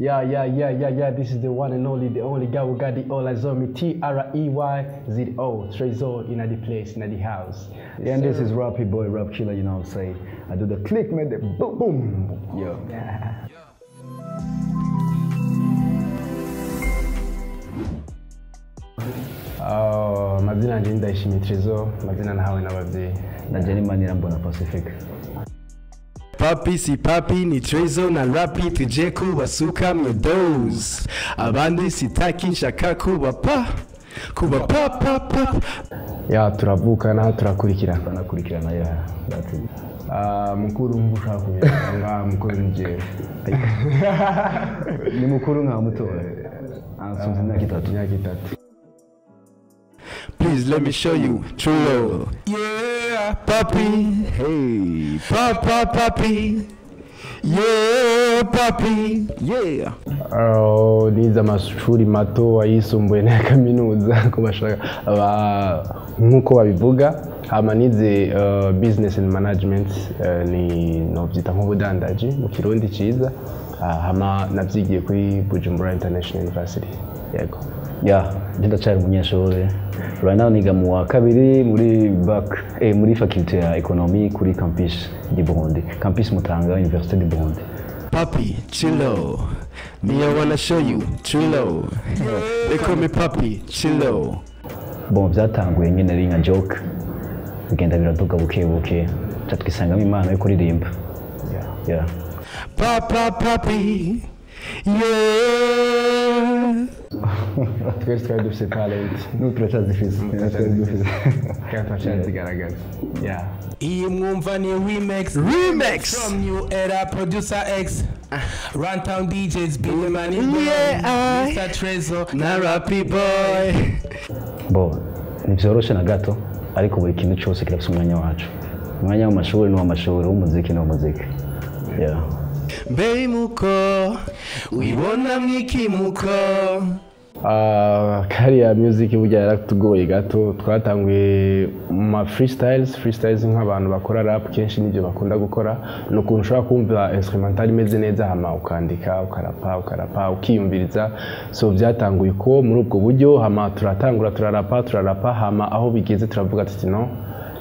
Yeah. This is the one and only, the only guy who got the all eyes on me. Treyzo, Treyzo in the place, in the house. Yeah, and this is Rappy Boy, Rap Killer, you know what I'm saying? I do the click, man, the boom, boom. Yeah. Amazina yanjye ni Ndayishimiye Treyzo, amazina nahawe n'ababyeyi. Na Jenny Manirambona Pacific. Papi si papi ni Treyzo na Rappy, tuje kubasuka mwe dose. Abandi sitaki nshaka kuba pa, kuba pa pa pa. Ya, turavukana, turakurikirana. Tunakurikirana, yeah. That's it. Mukuru mvushaka kubiranga, mukuru ni jewe. Ni mukuru nka mutoya. Ansunze imyaka itatu. Imyaka itatu. Please let me show you true love. Yeah, papi. Hey, papa, papi. Yeah, papi. Yeah. Nize amashuri mato, ayisumbuye na kaminuza nkuko babivuga. Hama nize business and management, ni novyita nk'ubudandaji mu Kirundi ciza. Hama navyigiye kuri Bujumbura International University. Yego. Yeah, ndacyari umunyeshuri. Right now niga mu wa kabiri muri bac, muri faculté ya économie kuri campus du Burundi. Campus Mutanga, Université du Burundi. Papi, chillo. Me I wanna show you true love. They call me Papi, chillo. Bon, byatanguye nyine ari nka joke. Bigenda biraduga buke buke. Twisangamo impano yo kuririmba. Yeah. Papa, papi. Yeah. Twese twari dufise talent. N'ubu turacyazifise. Kandi turacyazigaragaza. Yeah. Iyi mwumva ni remix. Remix. From New Era, Producer X, Runtown DJs, Billy Money, Yeah, Mr. Treyzo na Rappy Boy. Bo, ntibyoroshe na gato, ariko buri kintu cyose kirafise umwanya wacu. Umwanya w'amashuri ni uw'amashuri, uw'umuziki ni uw'umuziki. Yeah. Mbe muko wibona mwikimuko. Kariya music burya yaratugoye gato, twatanguye ma freestyles nk'abantu bakora rap kenshi nibyo bakunda gukora. Ni ukuntu ushobora kumva instrumental imeze neza hama ukandika, ukarapa, ukiyumviriza. So byatanguye ko muri ubwo buryo, hama turatangura turarapa, hama aho bigeze turavuga ati no,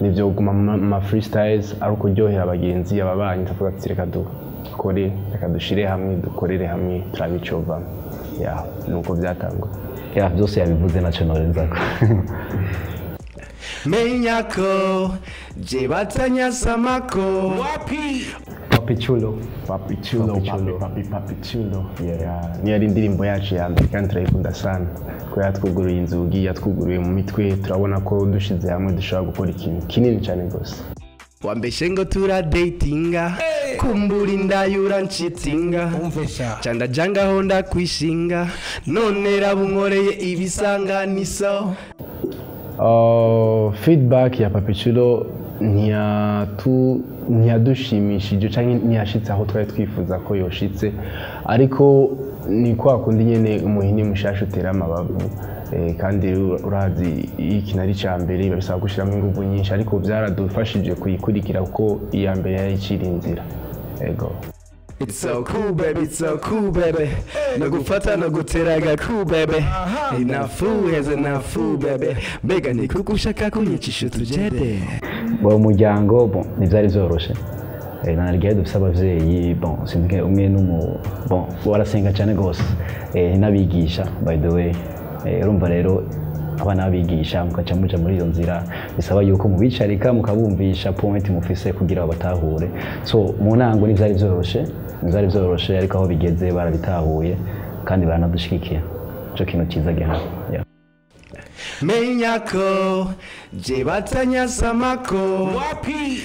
nibyo guma ma freestyles ari ukuryohera abagenzi ababanyi, tuvuga ati reka dukore, reka dushire hamwe, dukorere hamwe, turabicova. Yeah, nuko byatangwa. Yeah, byose yabivuze naco norenzako. Menyako je batanyasamako. Wapi? Papi Chulo. Papi Chulo, Papi Chulo. Papi Chulo. Yeah. Niyo ari indirimbo yacu ya mbere kandi turayikunda sana. Ko yatwuguruye inzugi, yatwuguruye mu mitwe, turabona ko dushize hamwe dushobora gukora ikintu kinini cyane gose. Wambeshe ngo turadatinga, kumbura indayura nshitinga, canda janga ho ndakwishinga, none rabunkoreye ibisanganiso. Feedback ya Papi Chulo ntiyadushimishije canke ntiyashitse aho twari twifuza ko yoshitse, ariko ni kwa kundi nyene umuhini mushasha utera amabavu. Kandi urazi ikintu ari ca mbere biba bisaba gushiramo inguvu nyinshi, ariko byaradufashije kuyikurikira kuko iya mbere yari icira inzira. Ego. It's so cool baby, it's so cool baby. No gufata no guteraga cool baby. Inafu has enough baby. Mbega ni kuko ushaka kunyicisha utujede. Bo umuryango bon ntivyari vyoroshe. Naryo dufise abavyeyi bon sinzi umwe n'umu bon barasenga cyane gose. N'abigisha by the way. Urumva rero abana babigisha mukaca muja muri iyo nzira bisaba yuko mubicarika mukabumvisha point mufise kugira batahure. So mu ntango ntivyari vyoroshe, ariko aho bigeze barabitahuye kandi baranadushigikiye. Ico kintu ciza gihari. Yeah. Menyako je batanyasamako. Wapi?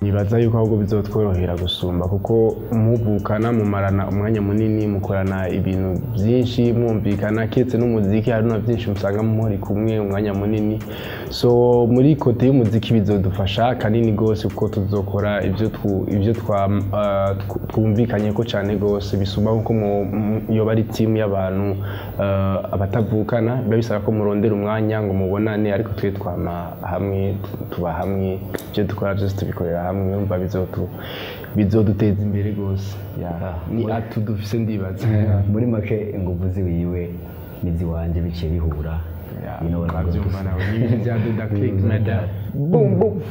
Nibaza yuko ahubwo bizotworohera gusumba kuko muvukana mumarana umwanya munini, mukorana ibintu byinshi, mwumvikana, keretse n'umuziki hari na byinshi musanga muri kumwe umwanya munini. So muri kote y'umuziki bizodufasha kanini gose kuko tuzokora ibyo twumvikanye ko cyane gose, bisumba nkuko iyo bari team y'abantu abatavukana biba bisaba ko murondera umwanya ngo mubonane, ariko twe twama hamwe, tuba hamwe, ibyo dukora byose tubikorera hamwe, urumva Bizoduteza imbere gose. Yeah. Ni atu dufise, ndibaza. Muri make, inguvu ziwiwe n'iziwanje biciye bihura. Yeah, You know what I'm urabyumva nawe, ni ibintu bya Duda Click, madam. Boom boom.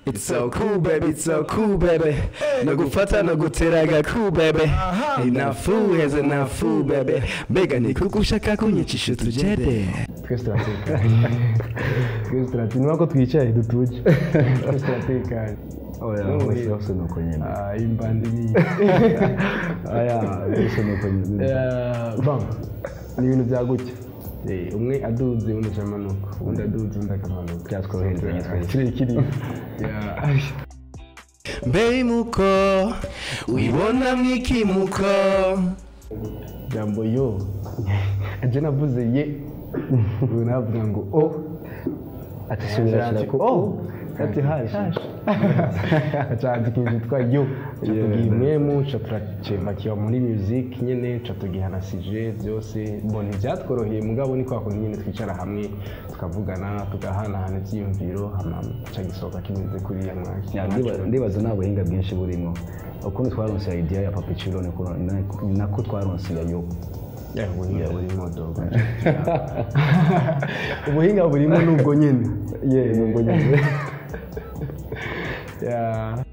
It's so cool, baby, it's so cool, baby. Nagufata nagutera agaku, baby. Inafu heza nafu, baby. Mbega ni kuko ushaka kunyicisha utujede. Twese turatekanye, twese turatekanye, nuko twicaye dutuje, twese turatekanye. Oya, No, hose hose nuko nyene. Ah, imbandi ni Aya, hose nuko nyene. Bon, ni ibintu bya gutya. Umwe aduze undi akamanuka, undi aduze undi akamanuka. Byatworohereza twese. Kirekire. Yeah. Mbe muko wibona mwikimuko. Jambo yo, je navuze ye, ubu navuga ngo o. Ati subira shira ko oh. Ati hashi. Aca ikintu cyitwa yo, ca tugiha imwemu, ca turacembakiwa muri music nyene, ca tugiha na sujet byose. Bon, ntibyatworoheye, mugabo ni kwa kundi nyene twicara hamwe tukavugana, tugahanahana ivyiyumviro, hama ca gisohoka kimeze kuriya mwaki. Ya, ndibaza nta buhinga bwinshi burimo. Ukuntu twaronse idea ya Papichulo nako twaronse ya yo. Ya, ubuhinga burimo, dogo. Ubuhinga burimo nubwo nyene. Yeah, nubwo nyene. Yeah.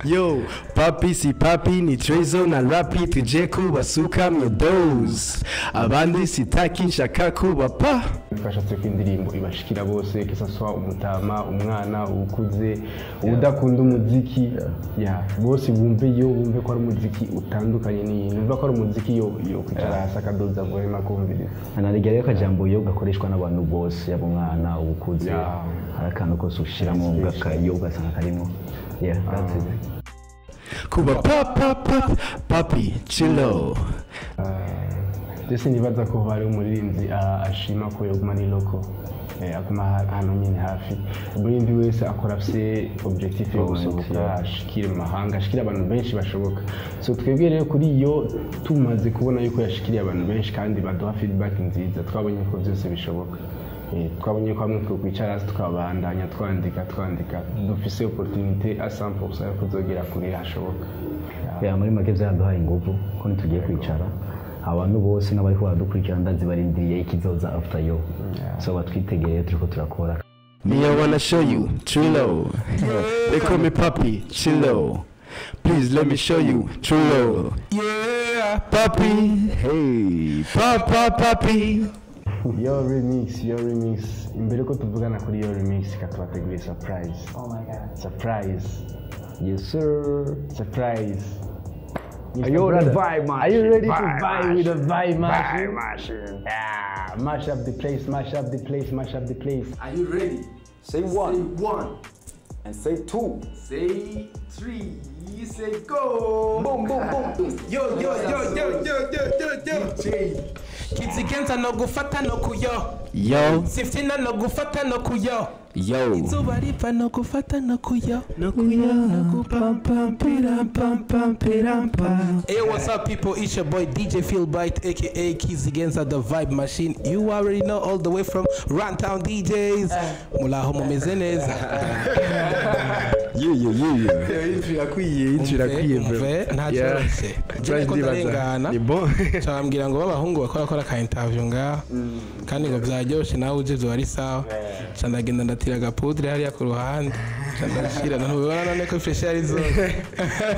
Yo, papi si papi ni Trezo na Rapi, tuje kubasuka mwe dose. Abandi sitaki nshaka kuba pa. Twashatse ko indirimbo ibashikira bose, que ce soit umutama, umwana, ukuze, udakunda umuziki, ya bose bumve yo, bumve ko ari umuziki utandukanye n'iyindi, bumve ko ari umuziki yo kwicara hasi akadoza vraiment kumviriza. Anarigera rero akajambo yo gakoreshwa n'abantu bose, yaba umwana, ubukuze. Hari akantu kose ushiramo yo ugasanga karimo. Yeah, that's it. Kuba pa pa pa papi chilo. Ndetse nibaza ko hari umuririmbyi ashima ko yoguma ni loko, aguma hano nyine hafi. Umuririmbyi wese akora afise objectif yo gusohoka, ashikire mu mahanga, ashikire abantu benshi bashoboka. So twebwe rero kuri yo tumaze kubona yuko yashikiriye abantu benshi kandi baduha feedback nziza, twabonye ko byose bishoboka. Twabonye ko hamwe twokwicara hasi tukabandanya twandika twandika, dufise opportunité à 100% yo kuzogera kure hashoboka. Ya, muri make byaduhaye ingufu ko ntitugiye kwicara. Abantu bose n'abariko baradukurikirana ndazi barindiriye ikizoza after yo, so batwitegereye, turiko turakora. Me, I wanna show you Trilo. They call me Papi Chilo. Please let me show you Trilo. Yeah. Papi, hey, Papa Papi. Yo remix, yo remix. Imbere ko tuvugana kuri yo remix, katubateguriye surprise. Oh my God. Surprise. Yes sir. Surprise. Are you Brother, vibe are you ready to machine? vibe with the vibe machine? Yeah, mash up the place, mash up the place, mash up the place. Are you ready? Say one Say one, and say two. Say three, say go. Boom, boom, boom. Yo, yo, yo, yo, yo, yo, yo, yo. Kizigenza no gufata no kuyo. Yo, Siftina no gufata no kuyo. Yo. Izuba riva no gufata no kuyo. Pam pam piram pam pam piram pam. Hey, what's up, people? It's your boy DJ Phil Bite, aka Kizigenza, the Vibe Machine. You already know, all the way from Runtown DJs. Mulaho mumeze neza. Yeah. Intro irakwiye, intro irakwiye, bro. Umve, nta Yeah. cyoroshye. Surprise, ko ndibaza. ndarengana. Ni bon. Cabambwira ngo b'abahungu bakora ka interview ngaha kandi ngo byaryoshe, nawe uje byoba ari sawa. Ca ndagenda ndatira agapudre hariya ku ruhande, ca ndashira, ntubibona none ko fresh ari zose?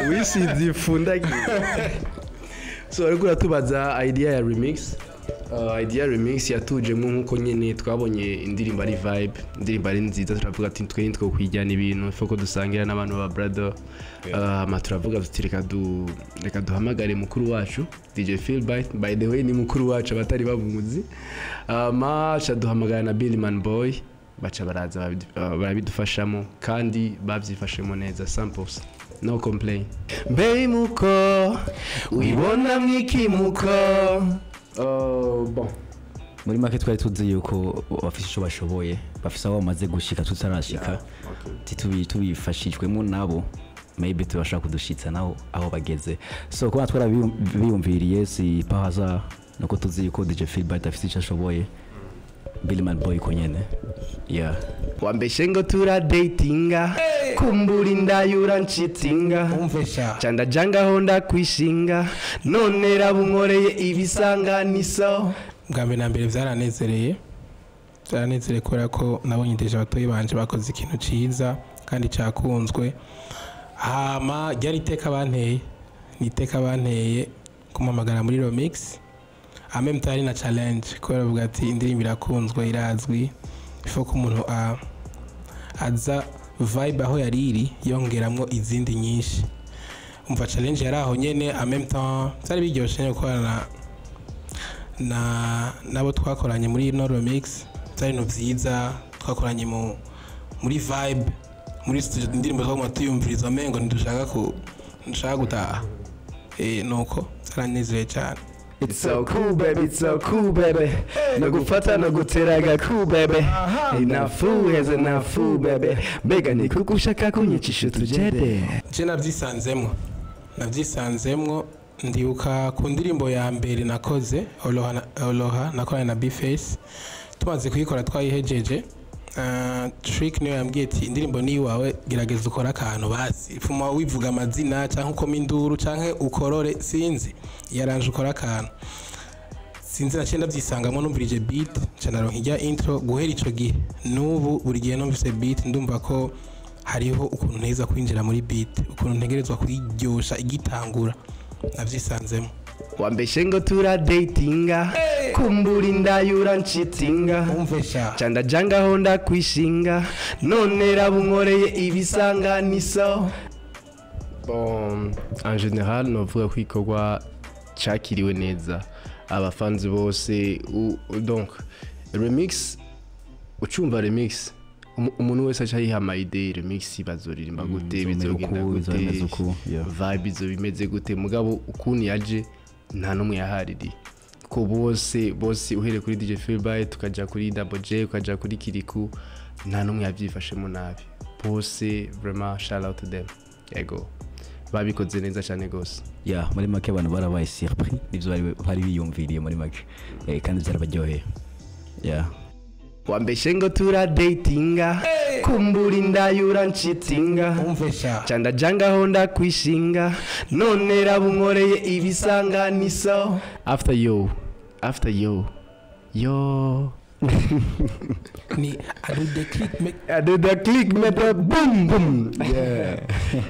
Wisize ifundagiye. So ariko uratubaza idea ya remix. Idea ya remix yatujemo nk'uko nyine twabonye indirimbo ari vibe, indirimbo ari nziza, turavuga ati twe nitwo kwijyana ibintu ko dusangira n'abantu ba brother. Hama turavuga tuti reka duhamagare mukuru wacu DJ Philbite. By the way, ni mukuru wacu abatari bamuzi. Ma duhamagara na Billy Man Boy, baca baraza barabidufashamo kandi babyifashemo neza 100%, no complain. Mbe muko wibona mwikimuko. Bon. Muri make twari tuzi yuko bafise icyo bashoboye, bafise aho bamaze gushika tutarashika. Tubifashijwemo nabo, maybe tubasha kudushitsa naho aho bageze. So kuba twarabiyumviriye si par hasard, nuko tuzi yuko DJ Philbert afise icyo ashoboye. Billman Boy ko nyene. Yeah. Wambeshe ngo turadatinga, kumbura inda uranshitinga. Umve sha. Canda jangaho ndakwishinga, none rabunkoreye ibisanganiso. Bwa mbere na mbere byaranezereye, byaranezereye kubera ko nabonye déjà abatoyi banje bakoze ikintu ciza kandi cyakunzwe. Hama ryari iteka banteye, ni iteka banteye kumpamagara muri remix, en même temps ari na challenge, kubera bavuga ati indirimbo irakunzwe, irazwi, ifo ko umuntu aza vibe aho yari iri yongeramwo izindi nyinshi. Umva, challenge yari aho nyene. En même temps byari biryoshe nyene gukorana na nabo twakoranye muri ino remix. Byari ibintu byiza twakoranye muri vibe muri studio, indirimbo twaguma tuyumviriza amengo ntidushaka gutaha. Nuko byaranezereye cyane. It's so cool baby, it's so cool baby. No gufata no guteraga cool baby. Inafu heze nafu baby. Mbega ni kuko ushaka kunyicisha utujede. Je nabyisanzemwo. Ndibuka ku ndirimbo ya mbere nakoze, Oloha, Oloha nakoranye na Bface. Tumaze kuyikora twayihejeje, Trick niyo yambwiye ati indirimbo ni iwawe, gerageza ukore akantu basi, fuma wivuga amazina cyangwa ukoma induru cyangwa ukorore, sinzi yaranje ukore akantu, sinzi. Naciye ndabyisangamo, numvirije beat nca naronka ijya intro. Guhera ico gihe n'ubu buri gihe numvise beat ndumva ko hariho ukuntu nteza kwinjira muri beat, ukuntu ntegerezwa kuyiryosha igitangura. Navyisanzemo. Wambeshe ngo turadatinga, kumbura inda uranshitinga. Umve sha. Canda jangaho ndakwishinga, none rabunkoreye ibisanganiso. Bon, en général novuga ko igikorwa cakiriwe neza, abafanzi bose. Donc remix, ucumva remix, umuntu wese aca yiha ama idée: remix bazoririmba gute, Izomera bizogenda uku, gute, izomeze uku, yeah. vibe izo bimeze gute. Mugabo ukuntu yaje nta n'umwe yahaririye, ko bose bose, uhereye kuri DJ Philbyte, tukaja kuri Double J, ukaja kuri Kiriku, nta n'umwe yabyifashemo nabi. Bose vraiment, shout out to them. Yego, babikoze neza cyane gose. Yeah, muri make abantu barabaye surpris nivyo bari biyumviriye muri make, kandi byarabaryoheye, yeah. Wambeshe ngo turadatinga, kumbura inda uranshitinga. Umve sha. Canda jangaho ndakwishinga, none rabunkoreye ibisanganiso. After yo, after yo yo. Ni I do the click make. I do the click make boom boom, yeah.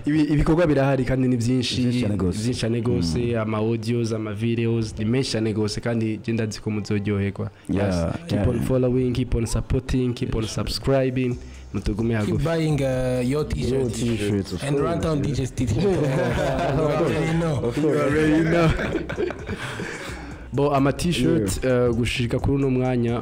Ibikorwa birahari kandi ni byinshi. Byinshi cyane gose. Byinshi cyane gose, ama audios, ama videos ni menshi cyane gose, kandi je ndazi ko muzoryoherwa. Yes. Keep on following, keep on supporting, keep on subscribing, mutugume Keep hagufi. buying your t-shirts T-shirts, of and course. Runtown DJs t-shirt. You already know. You already know. Bo ama t-shirt, gushika kuri uno mwanya,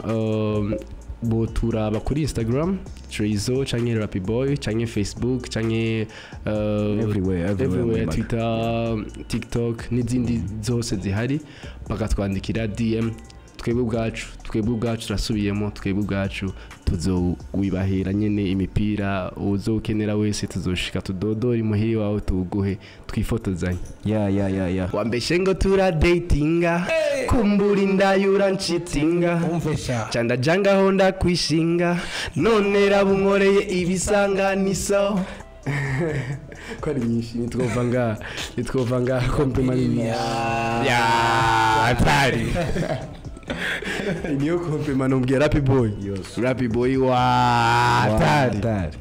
bo turaba kuri Instagram Trezo canke Rappy Boy canke Facebook canke Everywhere, everywhere, everywhere, muri make. Twitter, TikTok n'izindi zose zihari, bakatwandikira DM. Twebwe ubwacu turasubiyemo, twebwe ubwacu tuzowibahera nyene imipira. Uzokenera wese tuzoshika tudodora imuhiri wawe, tuguhe twifotozanye. Yeah. Wambeshe ngo turadatinga, kumbura inda uranshitinga. Umve sha. Canda jangaho ndakwishinga, none rabunkoreye ibisanganiso. Ko ari nyinshi, nitwova ngaha compliment ni nyinshi ya atari niyo compliment numbwiye Rappy Boy. Yes. Rappy Boy wa atari. Hatari.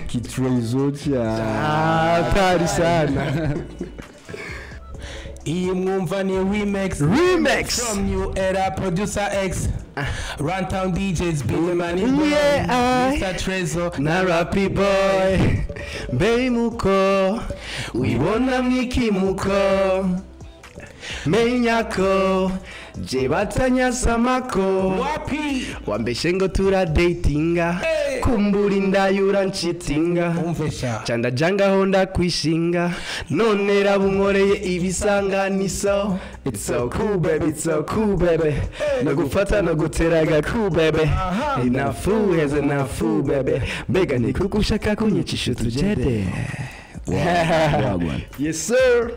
Kitrezo cha Atari sana. Iyi mwumva ni remix. Remix. From New Era, producer X, Runtown DJs, Billy Yeah, Mr. Trezo na Rappy Boy. Mbe muko wibona mwikimuko, menya ko je batanyasamako. Wapi. Wambeshe ngo turadatinga, kumbura inda uranshitinga. Umve sha. Canda jangaho ndakwishinga, none rabunkoreye ibisanganiso. It's so cool baby, it's so cool baby. No gufata no guteraga cool baby. Inafu heze nafu baby. Mbega ni kuko ushaka kunyicisha utujede. Wagwan. Yes sir.